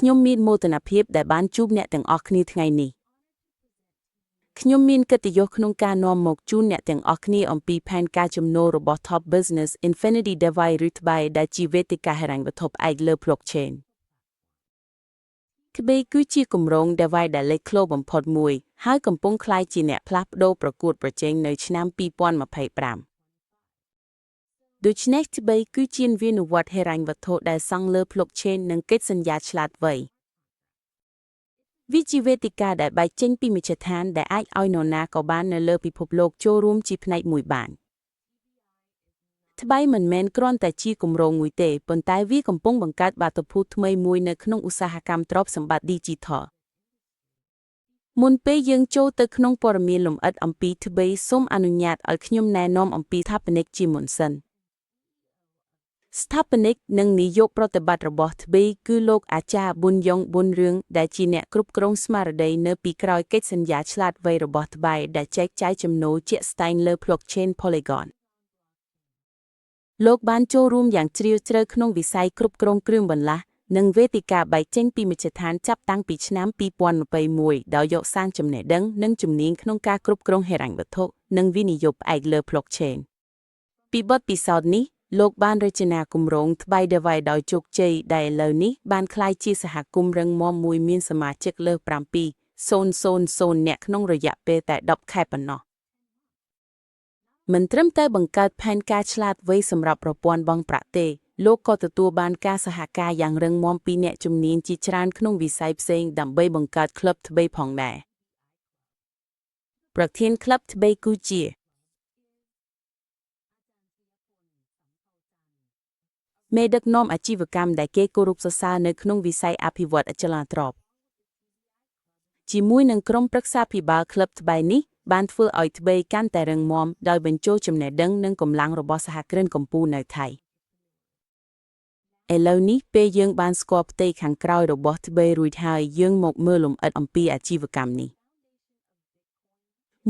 ខ្ញុំមានមោទនភាពដែលបានជួបអ្នកទាំងអស់គ្នាថ្ងៃនេះខ្ញុំមានកិត្តិយសក្នុងការនាំមកជូនអ្នកទាំងអស់គ្នាអំពីផែនការចំណូលរបស់ Top Business Infinity DeFi ឬ TBI ដែលជាវេទិកាហិរញ្ញវត្ថុផ្អែកលើ blockchain TBI គឺជាគម្រោង DeFi ដែលលេចធ្លោបំផុតមួយ ហើយកំពុងក្លាយជាអ្នកផ្លាស់ប្ដូរប្រកួតប្រជែងនៅឆ្នាំ2025ដូច្នេះ TBI គឺជាវិនិវត្តន៍ហិរញ្ញវត្ថុដែលសង់លើ blockchain និងកិច្ចសន្យាឆ្លាតវៃវាជាវេទិកាដែលបែកចេញពីមជ្ឈដ្ឋានដែលអាចឲ្យនរណាក៏បាននៅលើពិភពលោកចូលរួមជាផ្នែកមួយបាន TBI មិនមែនគ្រាន់តែជាគម្រោងមួយទេប៉ុន្តែវាកំពុងបង្កើតបាតុភូតថ្មីមួយនៅក្នុងឧស្សាហកម្មទ្រព្យសម្បត្តិ Digital មុនពេលយើងចូលទៅក្នុងព័ត៌មានលម្អិតអំពី TBI សូមអនុញ្ញាតឲ្យខ្ញុំណែនាំអំពីស្ថាបនិកជាមុនសិនស្ថាបនិកនិងនាយកប្រតិបត្តិរបស់ TBI គឺលោកអាចារ្យប៊ុនយ៉ុងប៊ុនរឿងដែលជាអ្នកគ្រប់គ្រងស្មារតីនៅពីក្រោយកិច្ចសន្យាឆ្លាតវៃរបស់ TBI ដែលចែកចាយចំណូលជាក់ស្ដែងលើ blockchain Polygon លោកបានចូលរួមយ៉ាងជ្រាលជ្រៅក្នុងវិស័យគ្រប់គ្រងគ្រឿងបន្លាស់និងវេទិកាបែកចេញពីមជ្ឈដ្ឋានចាប់តាំងពីឆ្នាំ2021ដោយយកសាងចំណេះដឹងនិងជំនាញក្នុងការគ្រប់គ្រងហិរញ្ញវត្ថុនិងវិនិយោគផ្អែកលើ blockchain ពីបទពិសោធន៍នេះលោកបានរចនាគម្រោង TBI DeFi ដោយជោគជ័យដែលឥឡូវនេះបានក្លាយជាសហគមន៍រឹងមាំមួយមានសមាជិកលើស7,000នាក់ក្នុងរយៈពេលតែ10ខែប៉ុណ្ណោះមិនត្រឹមតែបង្កើតផែនការឆ្លាតវៃសម្រាប់ប្រព័ន្ធបង់ប្រាក់ទេលោកក៏ទទួលបានការសហការយ៉ាងរឹងមាំពីអ្នកជំនាញជាច្រើនក្នុងវិស័យផ្សេងដើម្បីបង្កើតក្លឹប TBI ផងដែរប្រធានក្លឹប TBI គឺជាមេដឹកនាំអាជីវកម្មដែលគេគោរពសរសើរនៅក្នុងវិស័យអភិវឌ្ឍអចលនទ្រព្យជាមួយនឹងក្រុមប្រឹក្សាភិបាលក្លឹប TBI នេះបានធ្វើឲ្យ TBI កាន់តែរឹងមាំដោយបញ្ចូលចំណេះដឹងនិងកម្លាំងរបស់សហគ្រិនកម្ពុជានៅថៃឥឡូវនេះពេលយើងបានស្គាល់ផ្ទៃខាងក្រោយរបស់ TBI រួចហើយយើងមកមើលលម្អិតអំពីអាជីវកម្មនេះ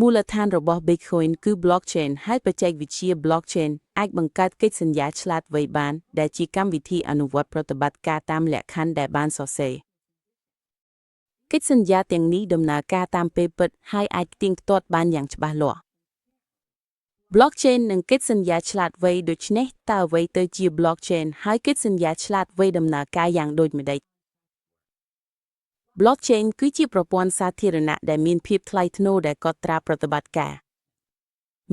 មូលដ្ឋានរបស់ Bitcoin គឺ blockchain ហើយបច្ចេកវិទ្យា blockchain អាចបង្កើតកិច្ចសន្យាឆ្លាតវៃបានដែលជាកម្មវិធីអនុវត្តប្រតិបត្តិការតាមលក្ខខណ្ឌដែលបានសរសេរកិច្ចសន្យាទាំងនេះដំណើរការតាមពេលពិតហើយអាចផ្ទៀងផ្ទាត់បានយ៉ាងច្បាស់លាស់ Blockchain និងកិច្ចសន្យាឆ្លាតវៃដូច្នេះតើអ្វីទៅជា blockchain ហើយកិច្ចសន្យាឆ្លាតវៃដំណើរការយ៉ាងដូចម្តេច Blockchain គឺជាប្រព័ន្ធសាធារណៈដែលមានភាពថ្លៃថ្នូរដែលកត់ត្រាប្រតិបត្តិការ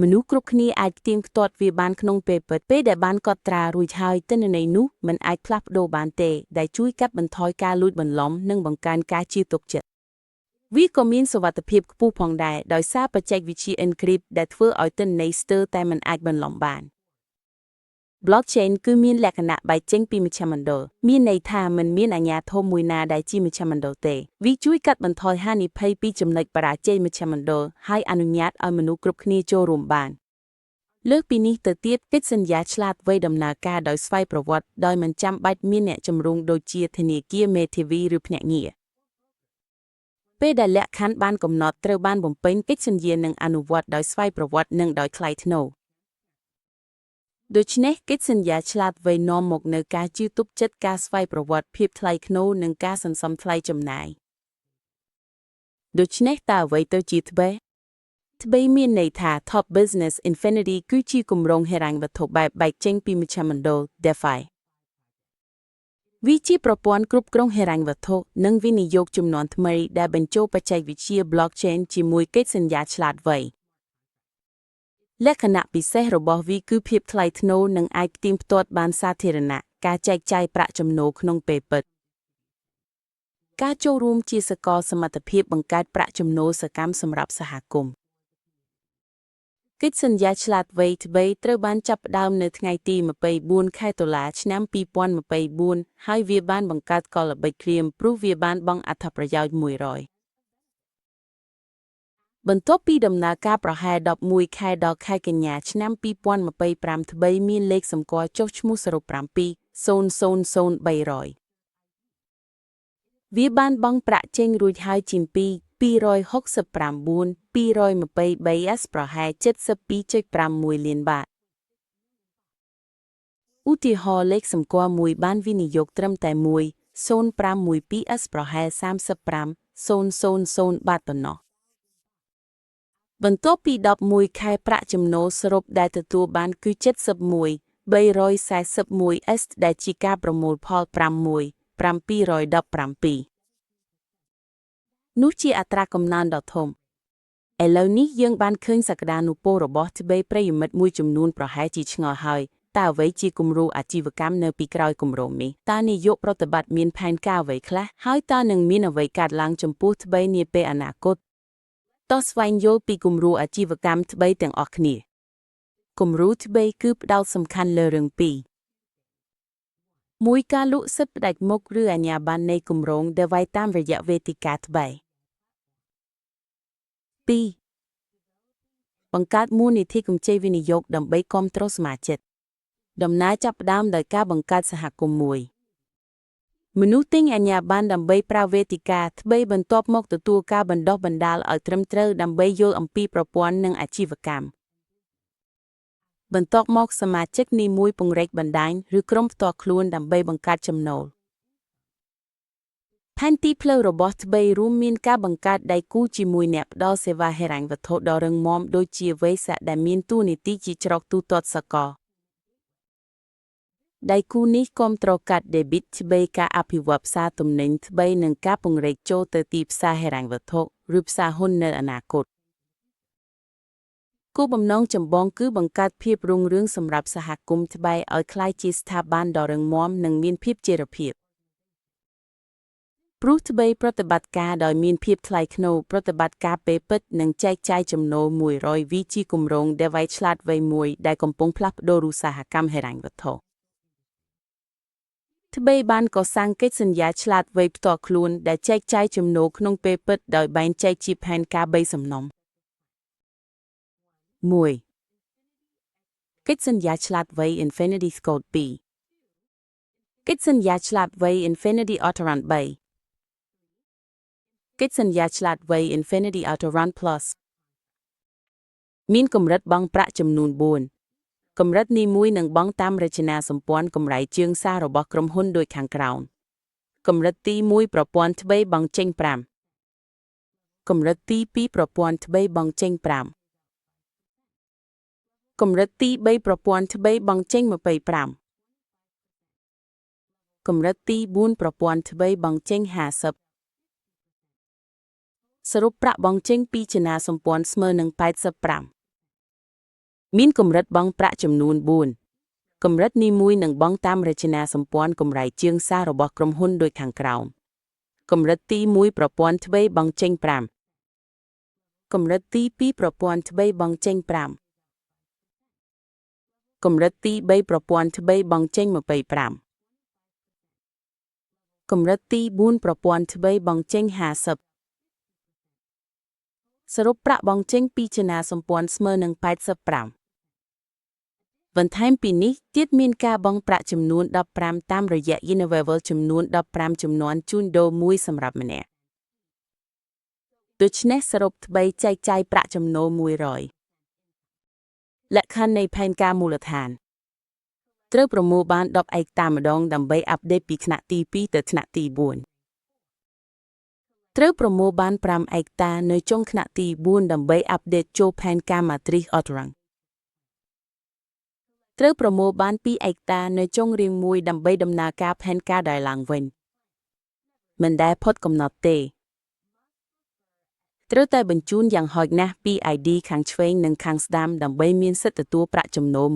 មនុស្សគ្រប់គ្នាអាចផ្ទៀងផ្ទាត់វាបានក្នុងពេលពិតពេលដែលបានកត់ត្រារួចហើយទិន្នន័យនោះមិនអាចផ្លាស់ប្ដូរបានទេដែលជួយកាត់បន្ថយការលួចបន្លំនិងបង្កើនការជឿទុកចិត្តវាក៏មានសុវត្ថិភាពខ្ពស់ផងដែរដោយសារបច្ចេកវិទ្យា encrypt ដែលធ្វើឲ្យទិន្នន័យស្ទើរតែមិនអាចបន្លំបាន Blockchain គឺមានលក្ខណៈបែកចេញពីមជ្ឈមណ្ឌលមានន័យថាមិនមានអាជ្ញាធរមួយណាដែលជាមជ្ឈមណ្ឌលទេវាជួយកាត់បន្ថយហានិភ័យពីចំណុចបរាជ័យមជ្ឈមណ្ឌលហើយអនុញ្ញាតឲ្យមនុស្សគ្រប់គ្នាចូលរួមបានលើសពីនេះទៅទៀតកិច្ចសន្យាឆ្លាតវៃដំណើរការដោយស្វ័យប្រវត្តិដោយមិនចាំបាច់មានអ្នកជំរុងដូចជាធនាគារមេធាវីឬភ្នាក់ងារពេលដែលលក្ខខណ្ឌបានកំណត់ត្រូវបានបំពេញកិច្ចសន្យានឹងអនុវត្តដោយស្វ័យប្រវត្តិនិងដោយថ្លៃថ្នូរដូច្នេះកិច្ចសន្យាឆ្លាតវៃនាំមកនូវការជឿទុកចិត្តការស្វ័យប្រវត្តិភាពថ្លៃថ្នូរនិងការសន្សំថ្លៃចំណាយដូច្នេះតើអ្វីទៅជា TBI TBI មានន័យថា Top Business Infinity គឺជាគម្រោងហិរញ្ញវត្ថុបែបបែកចេញពីមជ្ឈមណ្ឌល DeFi វាជាប្រព័ន្ធគ្រប់គ្រងហិរញ្ញវត្ថុនិងវិនិយោគជំនាន់ថ្មីដែលបញ្ចូលបច្ចេកវិទ្យា blockchain ជាមួយកិច្ចសន្យាឆ្លាតវៃលក្ខណៈពិសេសរបស់វាគឺភាពថ្លៃថ្នូរនិងអាចផ្ទៀងផ្ទាត់បានសាធារណៈការចែកចាយប្រាក់ចំណូលក្នុងពេលពិតការចូលរួមជាសកលសមត្ថភាពបង្កើតប្រាក់ចំណូលសកម្មសម្រាប់សហគមន៍កិច្ចសន្យាឆ្លាតវៃ TBI ត្រូវបានចាប់ផ្ដើមនៅថ្ងៃទី24ខែតុលាឆ្នាំ2024ហើយវាបានបង្កើតកលល្បិចក្រៀមព្រោះវាបានបង់អត្ថប្រយោជន៍100បន្ទាប់ពីដំណើរការប្រហែល11ខែដល់ខែកញ្ញាឆ្នាំ2025 TBI មានលេខសម្គាល់ចុះឈ្មោះសរុប7,000,300វាបានបង់ប្រាក់ចេញរួចហើយជាង2 269 223 S ប្រហែល72.61លានបាតឧទាហរណ៍លេខសម្គាល់មួយបានវិនិយោគត្រឹមតែ1 0.512 S ប្រហែល35,000បាតប៉ុណ្ណោះបន្ទាប់ពី11ខែប្រាក់ចំណូលសរុបដែលទទួលបានគឺ71 341 S ដែលជាការប្រមូលផល61 717នោះជាអត្រាកំណើនដ៏ធំឥឡូវនេះយើងបានឃើញសក្តានុពលរបស់ត្បេប្រិយមិត្តមួយចំនួនប្រហែលជាឆ្ងល់ហើយតើអ្វីជាគំរូអាជីវកម្មនៅពីក្រោយគម្រោងនេះតើនាយកប្រតិបត្តិមានផែនការអ្វីខ្លះហើយតើនឹងមានអ្វីកើតឡើងចំពោះត្បេនាពេលអនាគតតោះស្វែងយល់ពីគំរូអាជីវកម្មត្បេទាំងអស់គ្នាគំរូត្បេគឺផ្ដោតសំខាន់លើរឿងពីរមួយការលក់សិទ្ធិផ្ដាច់មុខឬអាជ្ញាប័ណ្ណនៃគម្រោងដែលវាយតាមរយៈវេទិកាត្បេ2បង្កើតមូលនិធិកម្ចីវិនិយោគដើម្បីគាំទ្រសមាជិកដំណើរចាប់ផ្ដើមដោយការបង្កើតសហគមន៍មួយមនុស្សទិញអាជ្ញាប័ណ្ណដើម្បីប្រើវេទិកាថ្មីបន្ទាប់មកទទួលការបណ្ដុះបណ្ដាលឲ្យត្រឹមត្រូវដើម្បីយល់អំពីប្រព័ន្ធនិងអាជីវកម្មបន្ទាប់មកសមាជិកនីមួយពង្រីកបណ្ដាញឬក្រុមផ្ទាល់ខ្លួនដើម្បីបង្កើតចំណូលផែនទីផ្លូវរបស់ថ្មីរួមមានការបង្កើតដៃគូជាមួយអ្នកផ្ដល់សេវាហិរញ្ញវត្ថុដ៏រឹងមាំដូចជាវេសៈដែលមានតួនាទីជាច្រកទូទាត់សកលដៃគូនេះគាំទ្រកាត debit ថ្មីការអភិវឌ្ឍផ្សារទំនិញថ្មីនិងការពង្រីកចូលទៅទីផ្សារហិរញ្ញវត្ថុឬផ្សារហ៊ុននៅអនាគតគោលបំណងចម្បងគឺបង្កើតភាពរុងរឿងសម្រាប់សហគមន៍ថ្មីឲ្យក្លាយជាស្ថាប័នដ៏រឹងមាំនិងមានភាពចីរភាពព្រោះថ្មីប្រតិបត្តិការដោយមានភាពថ្លៃថ្នូរប្រតិបត្តិការពេលពិតនិងចែកចាយចំណូល100វិជាគម្រោងដែលវៃឆ្លាតវៃមួយដែលកំពុងផ្លាស់ប្ដូរឧស្សាហកម្មហិរញ្ញវត្ថុថ្មីបានកសាងកិច្ចសន្យាឆ្លាតវៃផ្ទាល់ខ្លួនដែលចែកចាយចំណូលក្នុងពេលពិតដោយបែងចែកជាផែនការ3សំណុំ1កិច្ចសន្យាឆ្លាតវៃ Infinity Code 2កិច្ចសន្យាឆ្លាតវៃ Infinity Autorun 3កិច្ចសន្យាឆ្លាតវៃ Infinity Autorun Plus មានកម្រិតបង់ប្រាក់ចំនួន4កម្រិតនីមួយនឹងបង់តាមរចនាសម្ព័ន្ធកម្រៃជើងសាររបស់ក្រុមហ៊ុនដូចខាងក្រោមកម្រិតទី1ប្រព័ន្ធថ្មីបង់ចេញ5កម្រិតទី2ប្រព័ន្ធថ្មីបង់ចេញ5កម្រិតទី3ប្រព័ន្ធថ្មីបង់ចេញ25កម្រិតទី4ប្រព័ន្ធថ្មីបង់ចេញ50សរុបប្រាក់បង់ចេញពីចនាសម្ព័ន្ធស្មើនឹង85មានកម្រិតបង់ប្រាក់ចំនួន4កម្រិតនីមួយនឹងបង់តាមរចនាសម្ព័ន្ធកម្រៃជើងសាររបស់ក្រុមហ៊ុនដូចខាងក្រោមកម្រិតទី1ប្រព័ន្ធថ្មីបង់ចេញ5កម្រិតទី2ប្រព័ន្ធថ្មីបង់ចេញ5កម្រិតទី3ប្រព័ន្ធថ្មីបង់ចេញ25កម្រិតទី4ប្រព័ន្ធថ្មីបង់ចេញ50សរុបប្រាក់បង់ចេញពីចនាសម្ព័ន្ធស្មើនឹង85បន្ថែមពីនេះទៀតមានការបង់ប្រាក់ចំនួន15តាមរយៈ Universal ចំនួន15ចំនួនជូនដូរមួយសម្រាប់ម្នាក់ដូច្នេះសរុបថ្មីចែកចាយប្រាក់ចំណូល100លក្ខខណ្ឌនៃផែនការមូលដ្ឋានត្រូវប្រមូលបាន10ឯកតាម្ដងដើម្បី update ពីថ្នាក់ទី2ទៅថ្នាក់ទី4ត្រូវប្រមូលបាន5ឯកតានៅចុងថ្នាក់ទី4ដើម្បី update ចូលផែនការ Matrix Autorun ត្រូវប្រមូលបាន2ឯកតានៅចុងរៀងមួយដើម្បីដំណើរការផែនការដែលឡើងវិញមិនដែលផុតកំណត់ទេត្រូវតែបញ្ជូនយ៉ាងហោចណាស់ពី ID ខាងឆ្វេងនិងខាងស្ដាំដើម្បីមានសិទ្ធិទទួលប្រាក់ចំណូល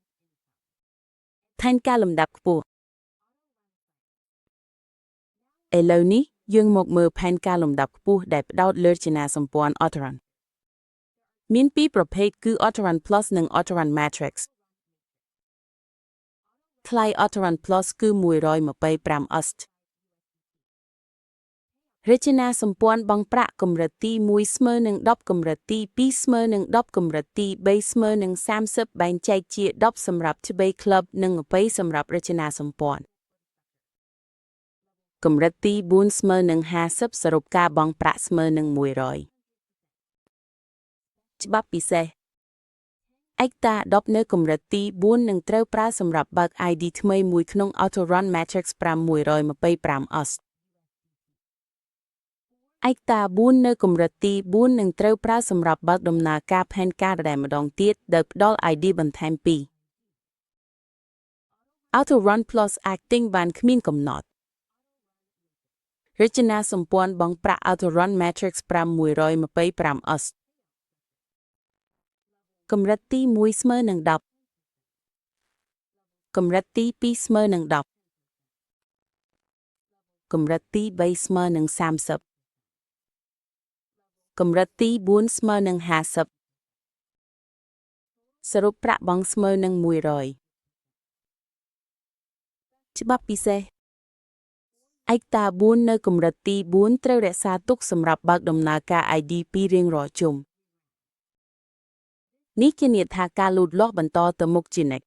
100ផែនការលំដាប់ខ្ពស់ឥឡូវនេះយើងមកមើលផែនការលំដាប់ខ្ពស់ដែលផ្ដោតលើរចនាសម្ព័ន្ធ Autorun មានពីរប្រភេទគឺ Autorun Plus និង Autorun Matrix ថ្លៃ Autorun Plus គឺ125 USD រចនាសម្ព័ន្ធបង់ប្រាក់កម្រិតទី1ស្មើនឹង10កម្រិតទី2ស្មើនឹង10កម្រិតទី3ស្មើនឹង30បែងចែកជា10សម្រាប់ Tbay Club និង20សម្រាប់រចនាសម្ព័ន្ធកម្រិតទី4ស្មើនឹង50សរុបការបង់ប្រាក់ស្មើនឹង100ច្បាប់ពិសេស ឯកតា10នៅកម្រិតទី4នឹងត្រូវប្រើសម្រាប់បើក ID ថ្មីមួយក្នុង Autorun Matrix 5 125 US ឯកតា4នៅកម្រិតទី4នឹងត្រូវប្រើសម្រាប់បើកដំណើរការផែនការដដែលម្ដងទៀតដោយផ្ដល់ ID បន្ថែម2 Auto Run Plus អាចទិញបានគ្មានកំណត់រចនាសម្ព័ន្ធបង់ប្រាក់ Auto Run Matrix 5 125 US កម្រិតទី1ស្មើនឹង10កម្រិតទី2ស្មើនឹង10កម្រិតទី3ស្មើនឹង30កម្រិតទី4ស្មើនឹង50សរុបប្រាក់បង់ស្មើនឹង100ច្បាប់ពិសេសឯកតា4នៅកម្រិតទី4ត្រូវរក្សាទុកសម្រាប់បើកដំណើរការ ID 2រៀងរាល់ជុំនេះធានាថាការលូតលាស់បន្តទៅមុខជានិច្ច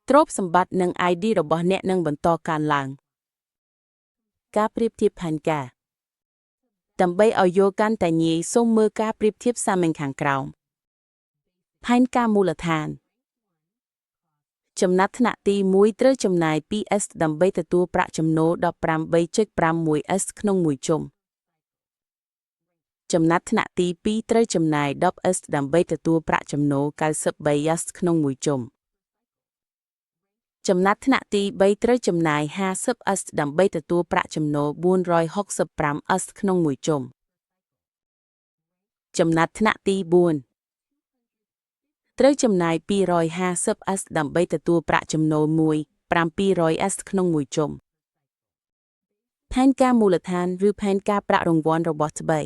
ទ្រព្យសម្បត្តិនិង ID របស់អ្នកនឹងបន្តកើនឡើងការប្រៀបធៀបផែនការដើម្បីឲ្យយល់កាន់តែងាយសូមមើលការប្រៀបធៀបសាមញ្ញខាងក្រោមផែនការមូលដ្ឋាន ចំណាត់ថ្នាក់ទី1ត្រូវចំណាយ 2S ដើម្បីទទួលប្រាក់ចំណូល18.51S ក្នុងមួយជុំចំណាត់ថ្នាក់ទី2ត្រូវចំណាយ 10S ដើម្បីទទួលប្រាក់ចំណូល 93S ក្នុងមួយជុំចំណាត់ថ្នាក់ទី3ត្រូវចំណាយ 50S ដើម្បីទទួលប្រាក់ចំណូល 465S ក្នុងមួយជុំចំណាត់ថ្នាក់ទី4ត្រូវចំណាយ 250S ដើម្បីទទួលប្រាក់ចំណូល1 700S ក្នុងមួយជុំផែនការមូលដ្ឋានឬផែនការប្រាក់រង្វាន់របស់ថ្មី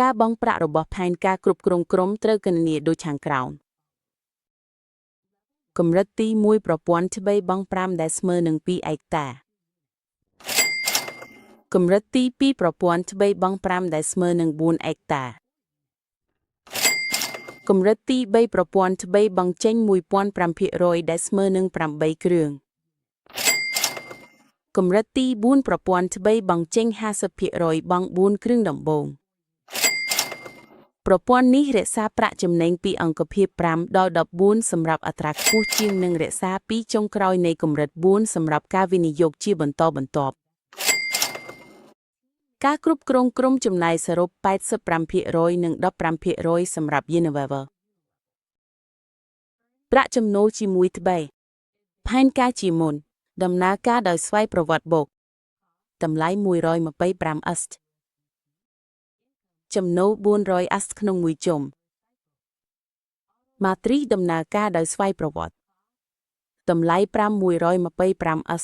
ការបង់ប្រាក់របស់ផែនការគ្រប់គ្រងក្រុមត្រូវគណនាដូចខាងក្រោមកម្រិតទី1ប្រព័ន្ធថ្មីបង់5ដែលស្មើនឹង2ឯកតាកម្រិតទី2ប្រព័ន្ធថ្មីបង់5ដែលស្មើនឹង4ឯកតាកម្រិតទី3ប្រព័ន្ធថ្មីបង់ចេញ1500ដែលស្មើនឹង8គ្រឿងកម្រិតទី4ប្រព័ន្ធថ្មីបង់ចេញ50%បង់4គ្រឿងដំបូងប្រព័ន្ធនេះរក្សាប្រាក់ចំណេញពីអង្គភាព5ដល់14សម្រាប់អត្រាខ្ពស់ជាងនិងរក្សាពីចុងក្រោយនៃកម្រិត4សម្រាប់ការវិនិយោគជាបន្តបន្ទាប់ការគ្រប់គ្រងក្រុមចំណាយសរុប85%និង15%សម្រាប់ Unilever ប្រាក់ចំណូលជាមួយថ្មីផែនការជាមុន ដំណើរការដោយស្វ័យប្រវត្តិបូកតម្លៃ125 S ចំណូល400 S ក្នុងមួយជុំម៉ាទ្រីសដំណើរការដោយស្វ័យប្រវត្តិតម្លៃ5125 S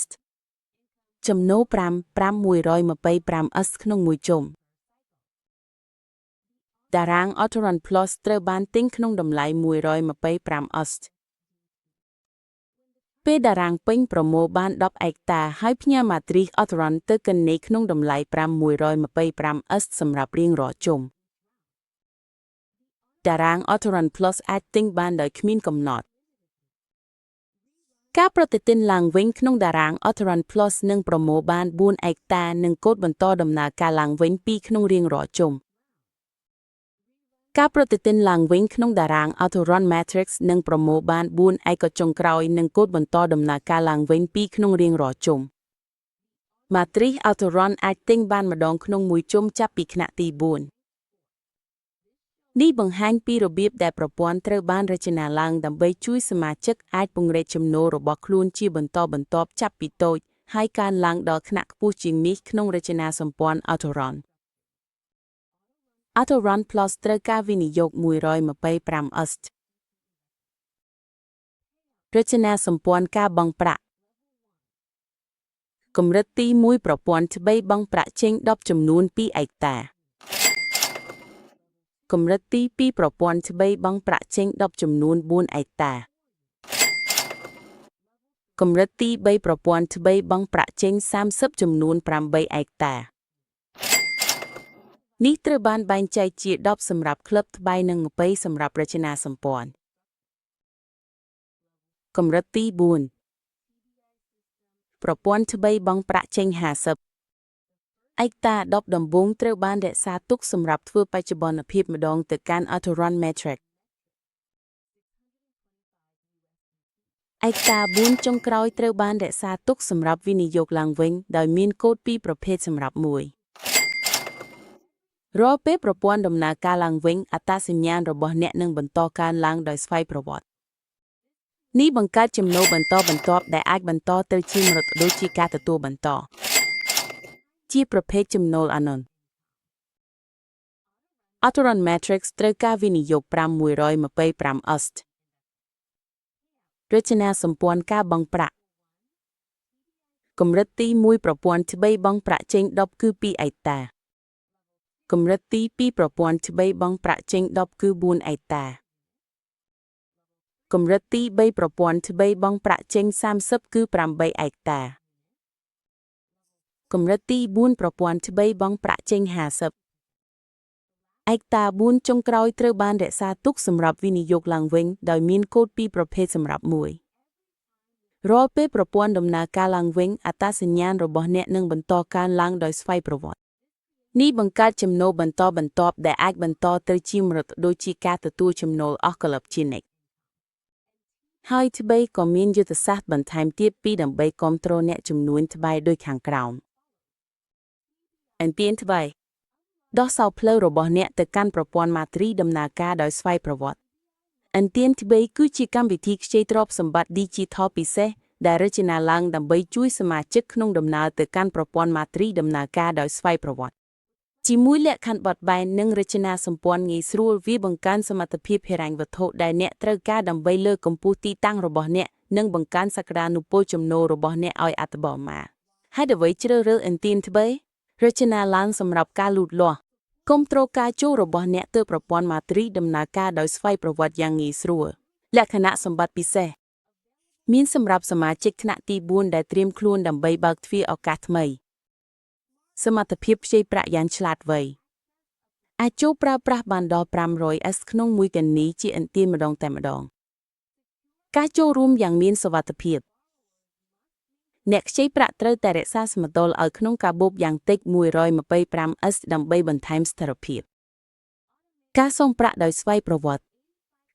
ចំណូល5 5125 S ក្នុងមួយជុំតារាង Autorun Plus ត្រូវបានទិញក្នុងតម្លៃ125 S ពេលតារាងពេញប្រមូលបាន10ឯកតាហើយផ្ញើម៉ាទ្រីស Autorun ទៅគណនីក្នុងតម្លៃ5125 S សម្រាប់រៀងរាល់ជុំតារាង Autorun Plus អាចទិញបានដោយគ្មានកំណត់ការប្រតិទិនឡើងវិញក្នុងតារាង Autorun Plus នឹងប្រមូលបាន4ឯកតានិងកូដបន្តដំណើរការឡើងវិញ2ក្នុងរៀងរាល់ជុំការប្រតិទិនឡើងវិញក្នុងតារាង Autorun Matrix នឹងប្រមូលបាន4ឯកចុងក្រោយនិងកូដបន្តដំណើរការឡើងវិញ2ក្នុងរៀងរាល់ជុំម៉ាទ្រីស Autorun អាចទិញបានម្ដងក្នុងមួយជុំចាប់ពីថ្នាក់ទី4នេះបង្ហាញពីរបៀបដែលប្រព័ន្ធត្រូវបានរចនាឡើងដើម្បីជួយសមាជិកអាចពង្រីកចំណូលរបស់ខ្លួនជាបន្តបន្ទាប់ចាប់ពីតូចហើយកើនឡើងដល់ថ្នាក់ខ្ពស់ជាងនេះក្នុងរចនាសម្ព័ន្ធ Autorun Autorun Plus ត្រូវការវិនិយោគ125 S រចនាសម្ព័ន្ធការបង់ប្រាក់កម្រិតទី1ប្រព័ន្ធថ្មីបង់ប្រាក់ចេញ10ចំនួន2ឯកតាកម្រិតទី2ប្រព័ន្ធថ្មីបង់ប្រាក់ចេញ10ចំនួន4ឯកតាកម្រិតទី3ប្រព័ន្ធថ្មីបង់ប្រាក់ចេញ30ចំនួន8ឯកតានេះត្រូវបានបែងចែកជា10សម្រាប់ក្លឹបថ្បៃនិង20សម្រាប់រចនាសម្ព័ន្ធកម្រិតទី4ប្រព័ន្ធថ្មីបង់ប្រាក់ចេញ50ឯកតា10ដំបូងត្រូវបានរក្សាទុកសម្រាប់ធ្វើបច្ចុប្បន្នភាពម្ដងទៅកាន់ Autorun Matrix ឯកតា4ចុងក្រោយត្រូវបានរក្សាទុកសម្រាប់វិនិយោគឡើងវិញដោយមានកូដពីរប្រភេទសម្រាប់មួយរាល់ពេលប្រព័ន្ធដំណើរការឡើងវិញអត្តសញ្ញាណរបស់អ្នកនឹងបន្តកើនឡើងដោយស្វ័យប្រវត្តិនេះបង្កើតចំណូលបន្តបន្ទាប់ដែលអាចបន្តទៅជាមរតកដូចជាការទទួលបន្តជាប្រភេទចំណូលអានន Autorun Matrix ត្រូវការវិនិយោគ525 USD រចនាសម្ព័ន្ធការបង់ប្រាក់កម្រិតទី1ប្រព័ន្ធថ្មីបង់ប្រាក់ចេញ10គឺ2ឯតាកម្រិតទី2ប្រព័ន្ធថ្មីបង់ប្រាក់ចេញ10គឺ4ឯតាកម្រិតទី3ប្រព័ន្ធថ្មីបង់ប្រាក់ចេញ30គឺ8ឯតាកម្រិតទី4ប្រព័ន្ធថ្មីបង់ប្រាក់ចេញ50ឯកតា4ចុងក្រោយត្រូវបានរក្សាទុកសម្រាប់វិនិយោគឡើងវិញដោយមានកូដពីរប្រភេទសម្រាប់មួយរាល់ពេលប្រព័ន្ធដំណើរការឡើងវិញអត្តសញ្ញាណរបស់អ្នកនឹងបន្តកើនឡើងដោយស្វ័យប្រវត្តិនេះបង្កើតចំណូលបន្តបន្ទាប់ដែលអាចបន្តទៅជាមរតកដូចជាការទទួលចំណូលអស់កល្បជានិច្ចហើយថ្មីក៏មានយុទ្ធសាស្ត្របន្ថែមទៀតពីរដើម្បីគ្រប់គ្រងអ្នកចំនួនថ្មីដូចខាងក្រោមអន្ទានថ្មីដោះសោផ្លូវរបស់អ្នកទៅកាន់ប្រព័ន្ធម៉ាត្រីដំណើរការដោយស្វ័យប្រវត្តិអន្ទានថ្មីគឺជាកម្មវិធីខ្ចីទ្រព្យសម្បត្តិ Digital ពិសេសដែលរចនាឡើងដើម្បីជួយសមាជិកក្នុងដំណើរទៅកាន់ប្រព័ន្ធម៉ាត្រីដំណើរការដោយស្វ័យប្រវត្តិជាមួយលក្ខខណ្ឌបត់បែននិងរចនាសម្ព័ន្ធងាយស្រួលវាបង្កើនសមត្ថភាពហិរញ្ញវត្ថុដែលអ្នកត្រូវការដើម្បីលើកកម្ពស់ទីតាំងរបស់អ្នកនិងបង្កើនសក្តានុពលចំណូលរបស់អ្នកឲ្យអត្ថបទមកហេតុអ្វីជ្រើសរើសអន្ទានថ្មីរចនាឡើងសម្រាប់ការលូតលាស់គុំត្រូការចូលរបស់អ្នកទៅប្រព័ន្ធម៉ាត្រីដំណើរការដោយស្វ័យប្រវត្តិយ៉ាងងាយស្រួលលក្ខណៈសម្បត្តិពិសេសមានសម្រាប់សមាជិកថ្នាក់ទី4ដែលត្រៀមខ្លួនដើម្បីបើកទ្វារឱកាសថ្មីសមត្ថភាពខ្ចីប្រាក់យ៉ាងឆ្លាតវៃអាចចូលប្រើប្រាស់បានដល់ 500S ក្នុងមួយកណីជាអន្ទានម្ដងតែម្ដងការចូលរួមយ៉ាងមានសុវត្ថិភាពអ្នកខ្ចីប្រាក់ត្រូវតែរក្សាសមតុល្យឲ្យក្នុងកាបូបយ៉ាងតិច 125S ដើម្បីបន្ថែមស្ថិរភាពការសងប្រាក់ដោយស្វ័យប្រវត្តិ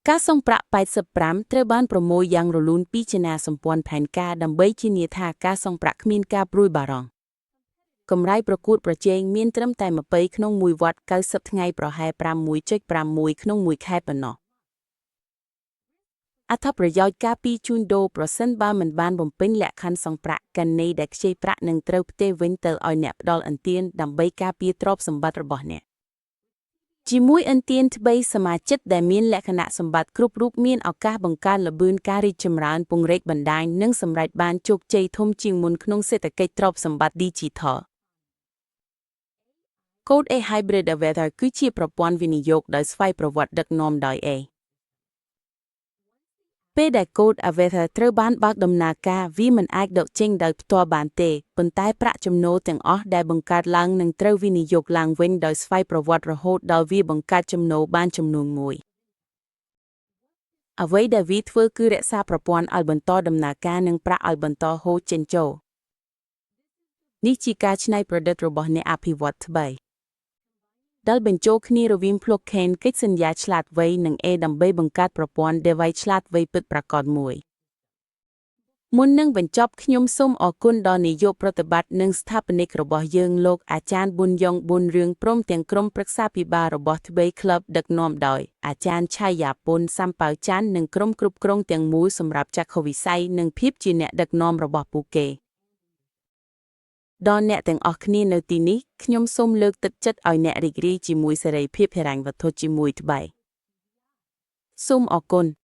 ការសងប្រាក់85ត្រូវបានប្រមូលយ៉ាងរលូនពីចនាសម្ព័ន្ធផែនការដើម្បីធានាថាការសងប្រាក់គ្មានការព្រួយបារម្ភកម្រៃប្រកួតប្រជែងមានត្រឹមតែ20ក្នុងមួយវត្ត90ថ្ងៃប្រហែល6.6ក្នុងមួយខែប៉ុណ្ណោះអត្ថប្រយោជន៍ការពីជួញដូរប្រសិនបើមិនបានបំពេញលក្ខខណ្ឌសងប្រាក់កណីដែលខ្ចីប្រាក់នឹងត្រូវផ្ទេរវិញទៅឲ្យអ្នកផ្ដល់អន្ទានដើម្បីការពារទ្រព្យសម្បត្តិរបស់អ្នកជាមួយអន្ទានថ្មីសមាជិកដែលមានលក្ខណៈសម្បត្តិគ្រប់រូបមានឱកាសបង្កើនល្បឿនការរីកចម្រើនពង្រីកបណ្ដាញនិងសម្រេចបានជោគជ័យធំជាងមុនក្នុងសេដ្ឋកិច្ចទ្រព្យសម្បត្តិ Digital កូដ AI Hybrid Avatar គឺជាប្រព័ន្ធវិនិយោគដោយស្វ័យប្រវត្តិដឹកនាំដោយ AI ពេលដែល Code Avatar ត្រូវបានបើកដំណើរការវាមិនអាចដកចេញដោយផ្ទាល់បានទេប៉ុន្តែប្រាក់ចំណូលទាំងអស់ដែលបង្កើតឡើងនឹងត្រូវវិនិយោគឡើងវិញដោយស្វ័យប្រវត្តិរហូតដល់វាបង្កើតចំណូលបានចំនួនមួយអ្វីដែលវាធ្វើគឺរក្សាប្រព័ន្ធឲ្យបន្តដំណើរការនិងប្រាក់ឲ្យបន្តហូរចេញចូលនេះជាការច្នៃប្រឌិតរបស់អ្នកអភិវឌ្ឍថ្មីដែលបញ្ចូលគ្នារវាង blockchain កិច្ចសន្យាឆ្លាតវៃនិង AI ដើម្បីបង្កើតប្រព័ន្ធ DeFi ឆ្លាតវៃពិតប្រាកដមួយមុននឹងបញ្ចប់ខ្ញុំសូមអរគុណដល់នាយកប្រតិបត្តិនិងស្ថាបនិករបស់យើងលោកអាចារ្យប៊ុនយ៉ងប៊ុនរឿងព្រមទាំងក្រុមប្រឹក្សាភិបាលរបស់ថ្មីក្លឹបដឹកនាំដោយអាចារ្យឆៃយ៉ាពុនសំប៉ៅច័ន្ទនិងក្រុមគ្រប់គ្រងទាំងមូលសម្រាប់ចក្ខុវិស័យនិងភាពជាអ្នកដឹកនាំរបស់ពួកគេដល់អ្នកទាំងអស់គ្នានៅទីនេះខ្ញុំសូមលើកទឹកចិត្តឲ្យអ្នករីករាយជាមួយសេរីភាពហិរញ្ញវត្ថុជាមួយថ្មីសូមអរគុណ។